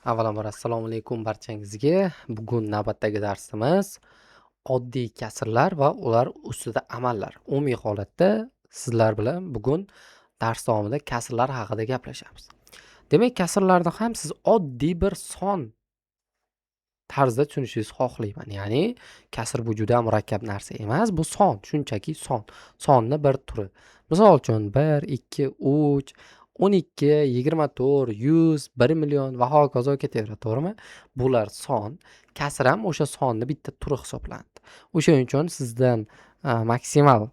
Avvalambor, assalomu alaykum barchangizga. Bugun navbatdagi darsimiz oddiy kasrlar va ular ustida amallar. Umumiy holatda sizlar bilan bugun dars davomida kasrlar haqida gaplashamiz. Demak, kasrlarni ham siz oddiy bir son tarzda tushunishingizni xohlayman. Ya'ni kasr bu juda murakkab narsa emas, bu son, shunchaki son. Sonni bir turi. Misol uchun 1, 2, 3, 12, 24, 100, 1 million va hokazo ketaveradi, to'g'rimi? Bular son. Kasr ham o'sha sonni bitta turi hisoblanadi. O'shaning uchun sizdan maksimal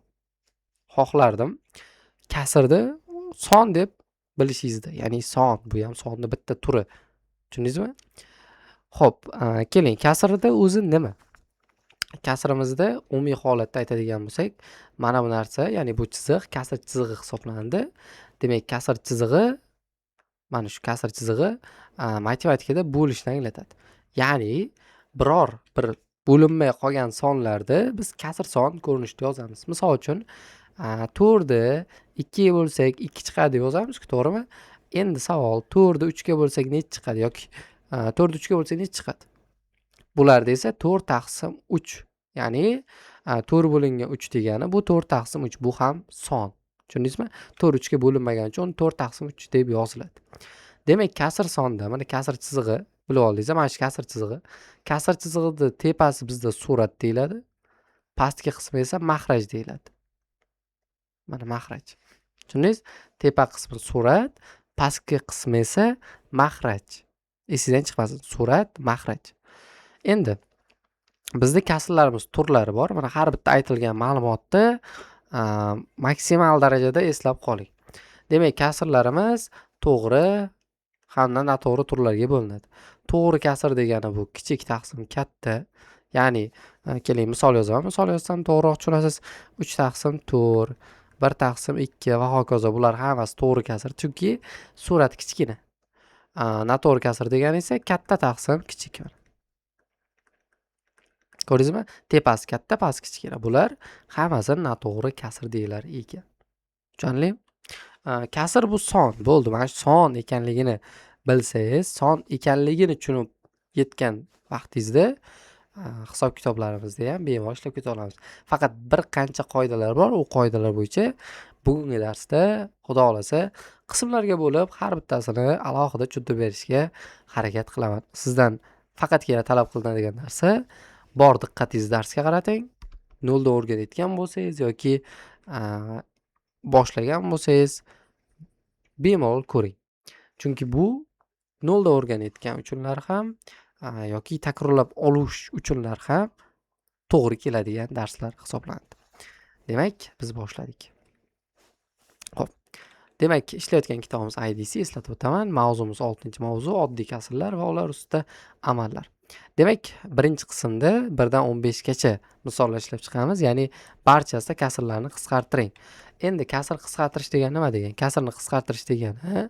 xohlardim kasrni son deb bilishingizni. Ya'ni son, bu ham sonni bitta turi. Tushundingizmi? Xo'p, keling, kasrda o'zi nima? Kasrimizda umumiy holatda aytadigan bo'lsak, mana bu narsa, ya'ni bu chiziq kasr chizig'i hisoblanadi. Demak, kasr chizig'i, mana shu kasr chizig'i matematikada bo'lishni anglatadi. Ya'ni biror bir bo'linmay qolgan sonlarni biz kasr son ko'rinishida yozamiz. Misol uchun, 4 ni 2 ga bo'lsak 2 chiqadi deb yozamiz-ku, to'g'rimi? Endi savol, 4 ni 3 ga bo'lsak necha chiqadi yoki 4 ni 3 ga bo'lsak necha chiqadi? Bularda esa 4 taqsim 3, ya'ni 4 bo'lingan 3 degani bu 4 taqsim 3, bu ham son. Tushundingizmi? 4 3 ga bo'linmagani uchun 4 taqsim 3 deb yoziladi. Demak, kasr sonda mana kasr chizig'i bilib oldingiz, mana shu kasr chizig'i. Kasr chizig'ini tepasi bizda surat deyiladi. Pastki qismi esa mahraj deyiladi. Mana mahraj. Tushundingiz? Tepa qismi surat, pastki qismi esa mahraj. Esingizdan chiqmasin. Surat, mahraj. Endi bizda kasrlarimiz turlari bor. Mana har bitta aytilgan ma'lumotni maksimal darajada eslab qoling. Demak, kasrlarimiz to'g'ri hamda noto'g'ri turlarga bo'linadi. To'g'ri kasr degani bu kichik taqsim katta. Ya'ni keling, misol yozaman. Misol yozsam, to'g'riroq tushunasiz. 3 taqsim 4, 1 taqsim 2 va hokazo, bular hammasi to'g'ri kasr, chunki surati kichkina. Noto'g'ri kasr degani esa katta taqsim kichik. Ko'rdingizmi? Tepasi katta, pasti kichkina. Bular hammasi noto'g'ri kasr deyilar ekan. Tushunarlimi? Kasr bu son. Bo'ldi. Mana shu son ekanligini bilsangiz, son ekanligini tushunib yetgan vaqtingizda hisob kitoblarimizda ham bemalol ishlab keta olamiz. Faqat bir qancha qoidalar bor. U qoidalar bo'yicha bugungi darsda, Xudo xohlasa, qismlarga bo'lib, har bittasini alohida tushuntirib berishga harakat qilaman. Sizdan faqatgina talab qilinadigan narsa, bor diqqatingizni darsga qarating. Noldan o'rganayotgan bo'lsangiz yoki boshlagan bo'lsangiz, bemalol ko'ring. Chunki bu noldan o'rganayotgan uchunlar ham yoki takrorlab olish uchunlar ham to'g'ri keladigan darslar hisoblanadi. Demak, biz boshladik. Xo'p. Demak, ishlayotgan kitobimiz IDC, eslatib o'taman. Mavzumiz 6-mavzu, oddiy kasrlar va ular ustida amallar. Demak, birinchi qismda 1 dan 15 gacha misollar ishlab chiqamiz. Ya'ni barchasida kasrlarni qisqartiring. Endi kasr qisqartirish degani nima degan? Kasrni qisqartirish degani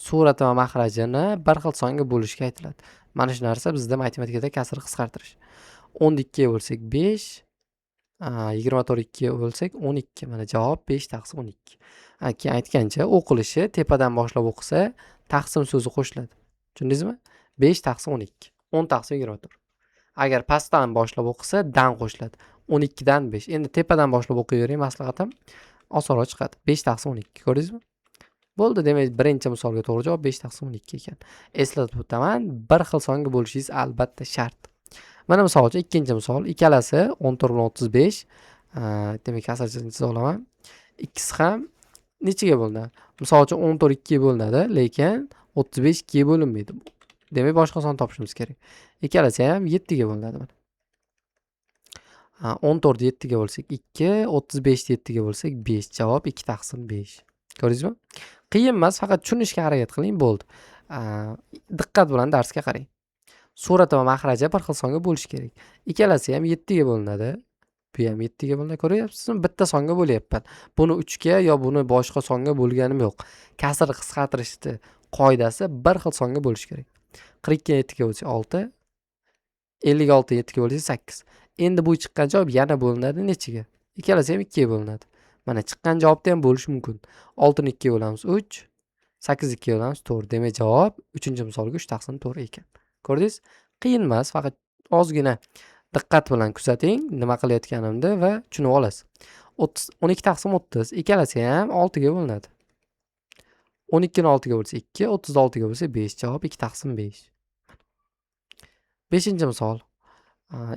surati va mahrajini bir xil songa bo'lishga aytiladi. Mana shu narsa bizda matematikada kasr qisqartirish. 10 ni 2 ga bo'lsak 5, 24 2 ga bo'lsak 12. Mana javob 5 taqsim 12. Keyin aytgancha, o'qilishi tepadan boshlab o'qisa, taqsim so'zi qo'shiladi. Tushundingizmi? 5 taqsim 12. 10 taqsim 24. Agar pastdan boshlab o'qisa, dan qo'shiladi. 12 dan 5. Endi tepadan boshlab o'qiyvering, maslahatim. Osonroq chiqadi. 5 taqsim 12. Ko'rdingizmi? Bo'ldi, demak, birinchi misolga to'g'ri javob 5 taqsim 12 ekan. Eslatib o'taman, bir xil songa bo'lishingiz albatta shart. Mana, misol uchun, ikkinchi misol, ikkalasi 14 bilan 35. Demak, kasrchini chiza olaman. Ikkisi ham nechiga bo'linadi? Misol uchun, 14 2 ga bo'linadi, lekin 35 2 ga bo'linmaydi. Demak, boshqa son topishimiz kerak. Ikkalasi ham 7 ga bo'linadi mana. 14 7 ga bo'lsak 2, 35 7 ga bo'lsak 5. Javob 2 taqsim 5. Ko'rdingizmi? Qiyin emas, faqat tushunishga harakat qiling, bo'ldi. Diqqat bilan darsga qarang. Surati va mahraji bir xil songa bo'lishi kerak. Ikkalasi ham 7 ga bo'linadi. Bu ham 7 ga bo'linadi. Ko'ryapsizmi? Bitta songa bo'lyapman. Buni 3 ga yo buni boshqa songa bo'lganim yo'q. Kasr qisqartirishni qoidasi bir xil songa bo'lishi kerak. 42 7 ga bo'lsa 6, 56 7 ga bo'lsa 8. Endi bu chiqqan javob yana bo'linadi nechiga? Ikkalasi ham 2 ga bo'linadi. Mana chiqqan javobda ham bo'lishi mumkin. 6 ni 2 ga bo'lamiz 3, 8 2 bo'lamiz 4. Demak, javob 3-misolga 3 taqsim 4 ekan. Ko'rdingiz? Qiyin emas, faqat ozgina diqqat bilan kuzating nima qilayotganimni va tushunib olasiz. 12 taqsim 30 ikkalasi ham 6 ga bo'linadi. 12 ni 6 ga bo'lsa 2, 36 ga bo'lsa 5. Javob 2 taqsim 5. 5-misol.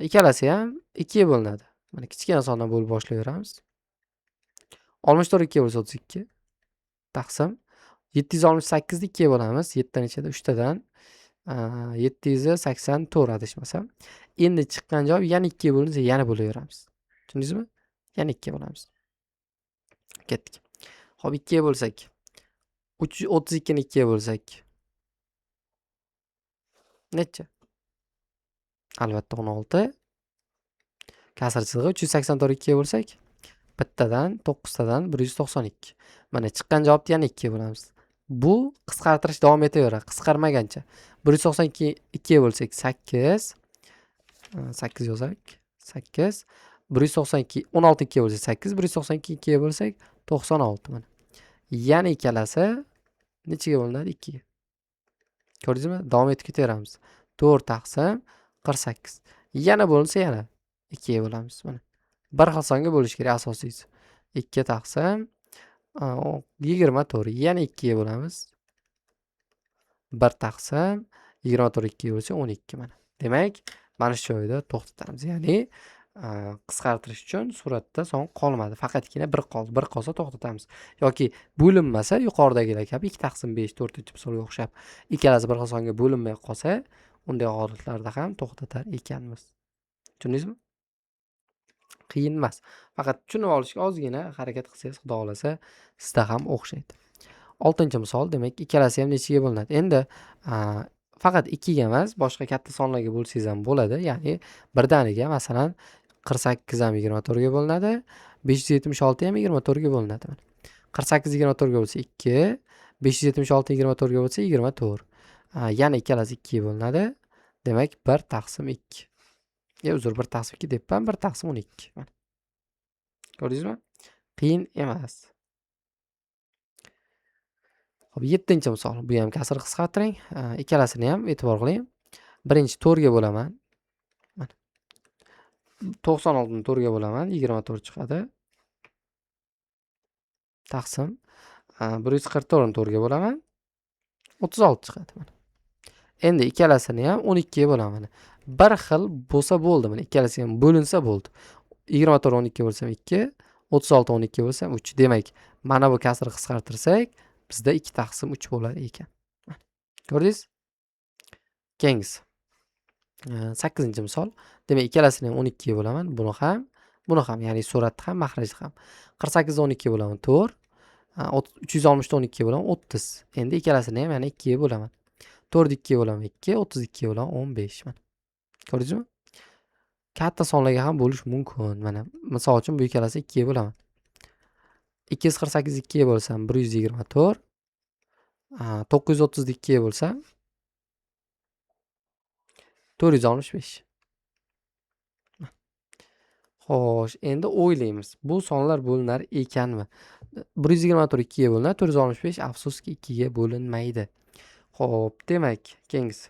Ikkalasi ham 2 ga bo'linadi. Mana kichkina sondan bo'lib boshlayveramiz. 64 2 ga bo'lsa 32 taqsim 768 ni 2 ga bo'lamiz. 7 dan ichida 3 tadan 784 adashmasam. Endi chiqqan javob yana 2 ga bo'linsa yana bo'laveramiz. Tushundingizmi? Yana 2 ga bo'lamiz. Ketdik. Xo'p, 2 ga bo'lsak 32 ni 2 ga bo'lsak necha? Albatta 16. Kasr chizig'i 384 2 ga bo'lsak bittadan 9 tadan 192. Mana chiqqan javobni yana 2 ga bo'lamiz. Bu qisqartirish davom etaveradi, qisqarmagancha. 192 2 ga bo'lsak 8, 8 yozsak 8, 192 16 2 ga bo'lsak 8, 192 2 ga bo'lsak 96 mana. Yana ikkalasi nechaga bo'linadi? 2 ga. Ko'rdingizmi? Davom etib ketaveramiz. 4 taqsim 48. Yana bo'linsa yana 2 ga bo'lamiz mana. Bir xil songa bo'lish kerak asosiysi. 2 taqsim 24. Yana 2 ga bo'lamiz. 1 taqsim 24 2 ga bo'lsa 12 mana. Demak, mana shu joyda to'xtatamiz. Ya'ni qisqartirish uchun suratda son qolmadi. Faqatgina bir qoldi. Bir qolsa to'xtatamiz. Yoki bo'linmasa yuqoridagilar kabi 2 taqsim 5 4-misolga o'xshab ikkalasi bir xil songa bo'linmay qolsa, unday holatlarda ham to'xtatar ekanmiz. Tushundingizmi? Qiyin emas. Faqat tushunib olishga ozgina harakat qilsangiz, Xudo xolasa sizda ham o'xshaydi. 6-misol, demak, ikkalasi ham nechaga bo'linadi? Endi faqat 2 ga emas, boshqa katta sonlarga bo'lsangiz ham bo'ladi. Ya'ni birdaniga, masalan, 48 ham 24 ga bo'linadi, 576 ham 24 ga bo'linadi. 48 24 ga bo'lsa 2, 576 24 ga bo'lsa 24. Yana ikkalasi 2 ga bo'linadi. Demak, 1 taqsim 2. Uzr, 1 taqsim 2 debman, 1 taqsim 12. Mana. Ko'rdingizmi? Qiyin emas. Xo'p, 7-misol. Bu ham kasr qisqartiring. Ikkalasini ham e'tibor qiling. Birinchi 4 ga bo'laman. Mana. 96 ni 4 ga bo'laman, 24 chiqadi. Taqsim 144 ni 4 ga bo'laman, 36 chiqadi mana. Endi ikkalasini ham 12 ga bo'laman. Bir xil bo'lsa bo'ldi mana, ikkalasi ham bo'linsa bo'ldi. 24 12 ga bo'lsam 2, 36 12 ga bo'lsam 3. Demak, mana bu kasrni qisqartirsak, bizda 2 taqsim 3 bo'lar ekan. Ko'rdingiz? Keyingisi. 8-misol. Demak, ikkalasini ham 12 ga bo'laman. Buni ham, buni ham, ya'ni suratni ham, mahrajni ham. 48 ni 12 ga bo'laman, 4. 360 ni 12 ga bo'laman, 30. Endi ikkalasini ham yana 2 ga bo'laman. 4 2 ga bo'laman, 2, 32 ga bo'laman, 15 mana. Ko'rdingizmi? Katta sonlarga ham bo'lish mumkin. Mana, misol uchun bu ikkalasi 2 ga bo'laman. 248 2 ga bo'lsam 124. 932 ga bo'lsam 465. Xo'sh, endi o'ylaymiz. Bu sonlar bo'linar ekanmi? 124 2 ga bo'linadi, 465 afsuski 2 ga bo'linmaydi. Xo'p, demak, keyingisi.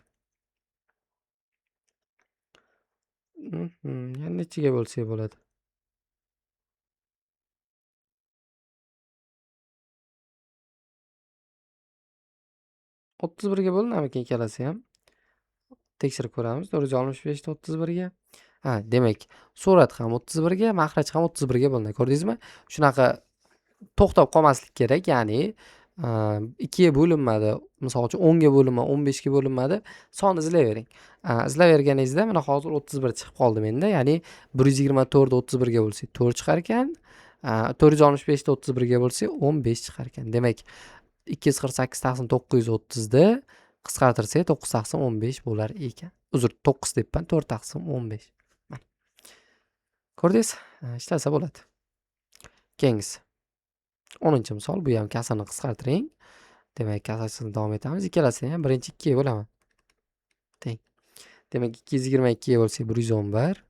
Yana nechaga bo'lsak bo'ladi? 31 ga bo'linamikin ikkalasi ham? Tekshirib ko'ramiz. 465 ni 31 ga. Ha, demak, surat ham 31 ga, mahraj ham 31 ga bo'linadi. Ko'rdingizmi? Shunaqa to'xtab qolmaslik kerak, ya'ni 2 ga bo'linmadi, misol uchun 10 ga bo'linmadi, 15 ga bo'linmadi, son izlayvering. Izlayverganingizda mana hozir 31 chiqib qoldi menda, ya'ni 124 ni 31 ga bo'lsak 4 chiqar ekan, 465 ni 31 ga bo'lsak 15 chiqar ekan. Demak, 248 taqsim 930 ni qisqartirsak 9 taqsim 15 bo'lar ekan. Uzr, 9 debman, 4 taqsim 15. Mana. Ko'rdingiz? Ishlasa bo'ladi. Keyingisi. 10-misol, bu ham kasrni qisqartiring. Demak, kasrni davom etamiz. Ikkalasini ham birinchi 2 ga bo'laman. Teng. Demak, 222 ga bo'lsak 111.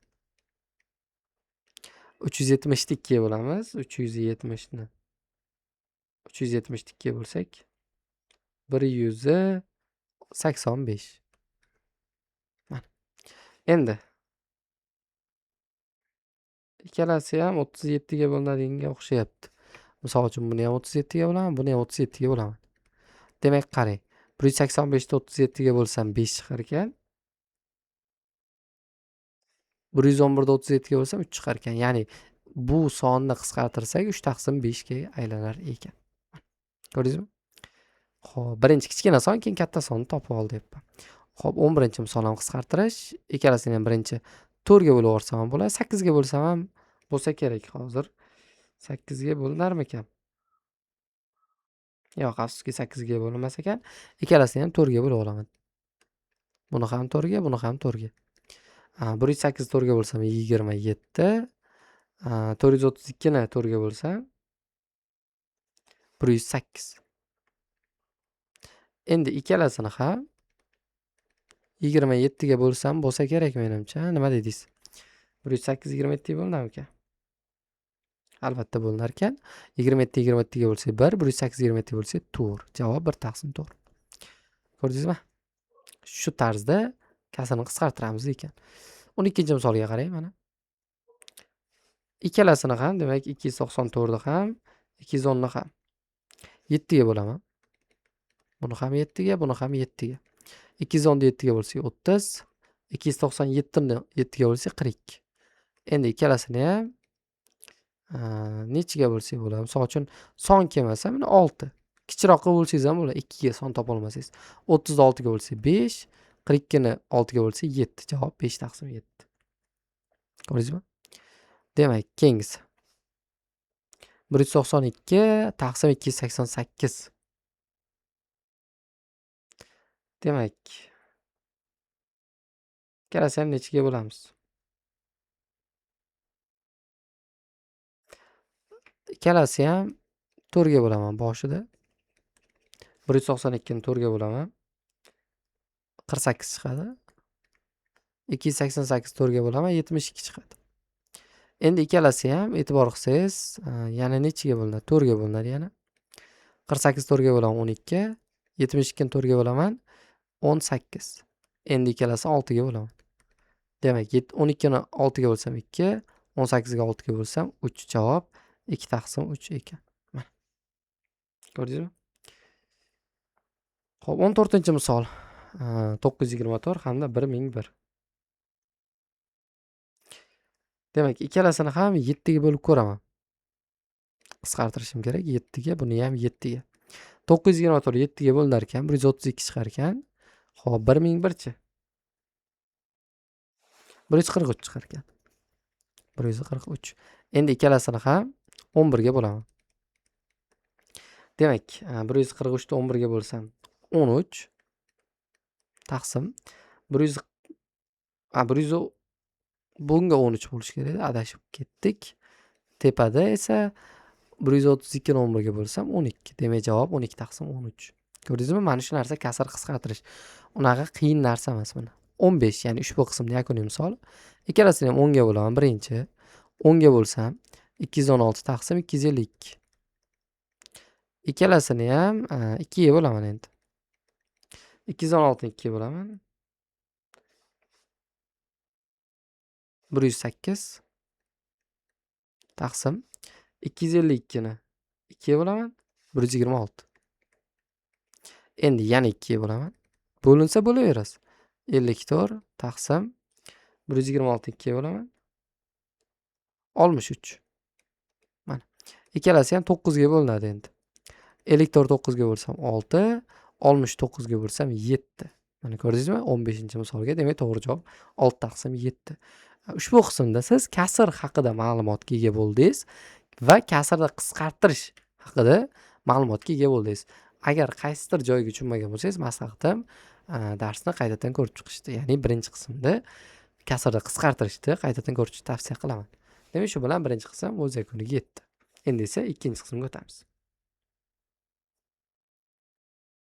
370 ni 2 ga bo'lamiz. 370 ni 372 ga bo'lsak 185. Mana. Endi ikkalasi ham 37 ga bo'linadiga o'xshayapti. Misol uchun buni ham 37 ga bo'laman, buni ham 37 ga bo'laman. Demak, qarang. 185 ni 37 ga bo'lsam 5 chiqar ekan. 111 ni 37 ga bo'lsam 3 chiqar ekan. Ya'ni bu sonni qisqartirsak 3 taqsim 5 ga aylanar ekan. Ko'rdingizmi? Xo'p, birinchi kichkina son, keyin katta sonni topib ol deyapman. Xo'p, 11-misol ham qisqartirish. Ikkalasini ham birinchi 4 ga bo'lib yuborsam ham bo'ladi, 8 ga bo'lsam ham bo'lsa kerak hozir. 8 ga bo'linarmikan? Yo'q, afsuski 8 ga bo'linmas ekan. Ikkalasini ham 4 ga bo'lib olaman. Buni ham 4 ga, buni ham 4 ga. 108 4 ga bo'lsam 27. 432 ni 4 ga bo'lsam 108. Endi ikkalasini ham 27 ga bo'lsam bo'lsa kerak menimcha. Nima dedingiz? 108 27 ga bo'linarmikan? Albatta bo'linar ekan. 27 27 ga bo'lsak 1, 108 27 ga bo'lsak 4. Javob 1 taqsim 4. Ko'rdingizmi? Shu tarzda kasrni qisqartiramiz ekan. 12-misolga qarang mana. Ikkalasini ham, demak 294 ni ham, 210 ni ham 7 ga bo'laman. Buni ham 7 ga, buni ham 7 ga. 210 ni 7 ga bo'lsak 30, 297 ni 7 ga bo'lsak 42. Endi ikkalasini ham nechiga bo'lsak bo'ladi? Misol uchun son kelmasa mana 6. Kichikroqqa bo'lsangiz ham bo'ladi. 2 ga son topa olmasangiz. 30 ni 6 ga bo'lsak 5, 42 ni 6 ga bo'lsak 7. Javob 5 taqsim 7. Ko'rdingizmi? Demak, keyingisi. 192 taqsim 288. Demak, ikkalasi ham nechiga bo'lamiz? Ikkalasi ham 4 ga bo'laman boshida. 192 ni 4 ga bo'laman. 48 chiqadi. 288 4 ga bo'laman, 72 chiqadi. Endi ikkalasi ham e'tibor qilsangiz, yana nechiga bo'linadi? 4 ga bo'linadi yana. 48 4 ga bo'laman 12, 72 ni 4 ga bo'laman 18. Endi ikkalasi 6 ga bo'laman. Demak, 12 ni 6 ga bo'lsam 2, 18 ga 6 ga bo'lsam 3. Javob 2 taqsim 3 ekan. Mana. Ko'rdingizmi? Xo'p, 14-misol. 924 hamda 1001. Demak, ikkalasini ham 7 ga bo'lib ko'raman. Qisqartirishim kerak 7 ga, buni ham 7 ga. 924 7 ga bo'linar ekan, 132 chiqar ekan. Xo'p, 1001 chi? 143 chiqar ekan. 143. Endi ikkalasini ham 11 ga bo'laman. Demak, 143 ni 11 ga bo'lsam 13 taqsim 100 100 bunga 13 bo'lishi kerak edi, adashib ketdik. Tepada esa 132 ni 11 ga bo'lsam 12. Demak, javob 12 taqsim 13. Ko'rdingizmi? Mana shu narsa kasr qisqartirish. Unaqa qiyin narsa emas mana. 15, ya'ni ushbu qismning yakuniy misoli. Ikkalasini ham 10 ga bo'laman. Birinchi 10 ga bo'lsam 216 taqsim 252. Ikkalasini ham 2 ga bo'laman endi. 216 ni 2 ga bo'laman. 108 taqsim 252 ni 2 ga bo'laman. 126. Endi yana 2 ga bo'laman. Bo'linsa bo'laverasiz. 54 taqsim 126 2 ga bo'laman. 63. Mana. Ikkalasi ham 9 ga bo'linadi endi. 54 9 ga bo'lsam 6, 69 ga bo'lsam 7. Mana ko'rdingizmi? 15-misolga demak to'g'ri javob 6 taqsim 7. Ushbu qismda siz kasr haqida ma'lumotga ega bo'ldingiz va kasrni qisqartirish haqida ma'lumotga ega bo'ldingiz. Agar qaysidir joyiga tushunmagan bo'lsangiz, maslahatim darsni qaytadan ko'rib chiqishni, ya'ni birinchi qismda kasrni qisqartirishni qaytadan ko'rib chiqishni tavsiya qilaman. Demak, shu bilan birinchi qism o'z yakuniga yetdi. Endi esa ikkinchi qismga o'tamiz.